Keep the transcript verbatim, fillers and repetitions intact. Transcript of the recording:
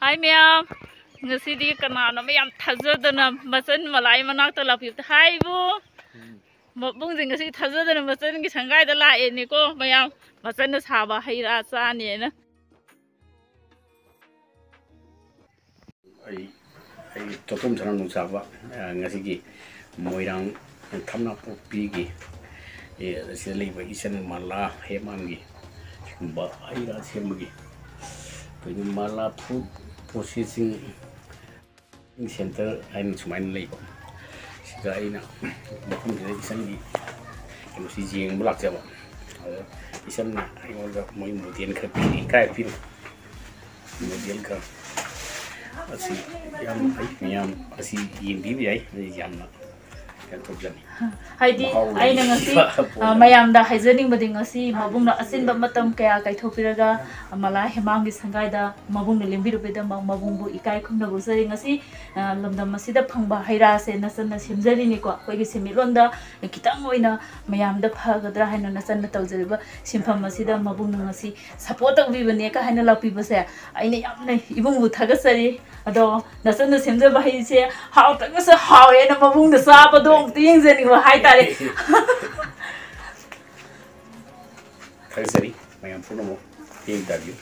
ꯍꯥꯏ ꯃꯌꯥꯝ, ꯉꯁꯤꯗꯤ ꯀꯅꯥꯅꯣ ꯃꯌꯥꯝ ꯊꯥꯖꯗꯅ ꯃꯆꯟ ꯃꯂꯥꯏ ꯃꯅꯥꯛꯇ ꯂꯥꯛꯄꯤꯕꯗ? ꯍꯥꯏꯕꯨ, ꯃꯕꯨꯡꯁꯦ ꯉꯁꯤ ꯊꯥꯖꯗꯅ ꯃꯆꯟꯒꯤ ꯁꯪꯒꯥꯏꯗ ꯂꯥꯛꯑꯦꯅꯦꯀꯣ ꯃꯌꯥꯝ꯫ ꯃꯆꯟꯅ ꯁꯥꯕ ꯍꯩ ꯔꯥ ꯆꯥꯅꯦꯅ꯫ ꯑꯩ ꯑꯩ ꯇꯣꯇꯣꯝ ꯁꯅꯥ ꯅꯨꯡꯆꯥꯕ, ꯑ, ꯉꯁꯤꯒꯤ ꯃꯣꯏꯔꯥꯡ ꯊꯝꯅꯥꯄꯣꯛꯄꯤꯒꯤ, ꯑꯦ, ꯑꯁꯤꯗ ꯂꯩꯕ ꯏꯆꯟ ꯃꯂꯥ ꯍꯦꯃꯥꯝꯒꯤ ꯁꯤꯒꯨꯝꯕ ꯍꯩ ꯔꯥ ꯁꯦꯝꯕꯒꯤ ꯑꯩꯈꯣꯏꯒꯤ ꯃꯂꯥ ꯐꯨꯗ ꯄ꯭ꯔꯣꯁꯦꯁꯤꯡ ꯁꯦꯟꯇꯔ ꯍꯥꯏꯅ ꯁꯨꯃꯥꯏꯅ ꯂꯩꯕ꯫ ꯁꯤꯗ ꯑꯩꯅ ꯃꯐꯝꯁꯤꯗ ꯏꯆꯟꯒꯤ ꯀꯩꯅꯣꯁꯤ ꯌꯦꯡꯕ ꯂꯥꯛꯆꯕ꯫ ꯑꯗ ꯏꯆꯟꯅ ꯑꯩꯉꯣꯟꯗ ꯃꯣꯏ ꯃꯣꯗꯦꯜ ꯈꯔ ꯄꯤꯔꯤ, ꯏꯀꯥꯏ ꯄꯤꯔꯤ꯫ ꯃꯣꯗꯦꯜ ꯈꯔ ꯑꯁꯤ ꯌꯥꯝ ꯐꯩ, ꯃꯌꯥꯝ ꯑꯁꯤ ꯌꯦꯡꯕꯤꯕ ꯌꯥꯏ꯫ ꯑꯩ ꯌꯥꯝꯅ ꯀꯩꯅꯣ ꯇꯧꯖꯅꯤ꯫ ꯍꯥꯏꯗꯤ ꯃꯍꯥꯎ ꯑꯩꯅ ꯉꯁꯤ, ꯂꯩꯕ ꯄꯣꯠ ꯑ, ꯑꯃ꯫ ꯃꯌꯥꯝꯗ ꯍꯥꯏꯖꯅꯤꯡꯕꯗꯤ, ꯉꯁꯤ ꯃꯕꯨꯡꯅ ꯑꯆꯤꯟꯕ ꯃꯇꯝ ꯀꯌꯥ ꯀꯥꯏꯊꯣꯛꯄꯤꯔꯒ ꯃꯂꯥ ꯍꯦꯃꯥꯝꯒꯤ ꯁꯪꯒꯥꯏꯗ ꯃꯕꯨꯡꯅ ꯂꯦꯡꯕꯤꯔꯨꯕꯒꯤꯗꯃꯛ ꯃꯕꯨꯡꯕꯨ ꯏꯀꯥꯏ ꯈꯨꯝꯅꯕ ꯎꯠꯆꯔꯤ꯫ ꯉꯁꯤ, ꯑ, ꯂꯝꯗꯝ ꯑꯁꯤꯗ ꯐꯪꯕ ꯍꯩ ꯔꯥꯁꯦ ꯅꯆꯟꯅ ꯁꯦꯝꯖꯔꯤꯅꯤꯀꯣ꯫ ꯑꯩꯈꯣꯏꯒꯤ ꯁꯦꯟꯃꯤꯠꯂꯣꯟꯗ ꯈꯤꯇꯪ ꯑꯣꯏꯅ ꯃꯌꯥꯝꯗ ꯐꯒꯗ꯭ꯔꯥ ꯍꯥꯏꯅ ꯅꯆꯟꯅ ꯇꯧꯖꯔꯤꯕ ꯁꯤꯟꯐꯝ ꯑꯁꯤꯗ ꯃꯕꯨꯡꯅ ꯉꯁꯤ ꯁꯞꯄꯣꯔꯠ ꯇꯧꯕꯤꯕꯅꯦ ꯀ ꯍꯥꯏꯅ ꯂꯥꯛꯄꯤꯕꯁꯦ ꯑꯩꯅ ꯌꯥꯝꯅ ꯏꯕꯨꯡꯕꯨ ꯊꯥꯒꯠꯆꯔꯤ꯫ ꯑꯗꯣ ꯅꯆꯟꯅ ꯁꯦꯝꯖꯕ ꯍꯩꯁꯦ ꯍꯥꯎꯇ꯭ꯔꯒꯁꯨ ꯍꯥꯎꯋꯦꯅ ꯃꯕꯨꯡꯅ ꯆꯥꯕꯗꯣ ꯑꯃꯨꯛꯇ ꯌꯦꯡꯖꯅꯤꯡꯕ ꯍꯥꯏꯇꯥꯔꯦ꯫ ꯊꯥꯒꯠꯆꯔꯤ ꯃꯌꯥꯝ ꯄꯨꯝꯅꯃꯛ꯫ ꯌꯦꯡ ꯇꯥꯕꯤꯌꯨ꯫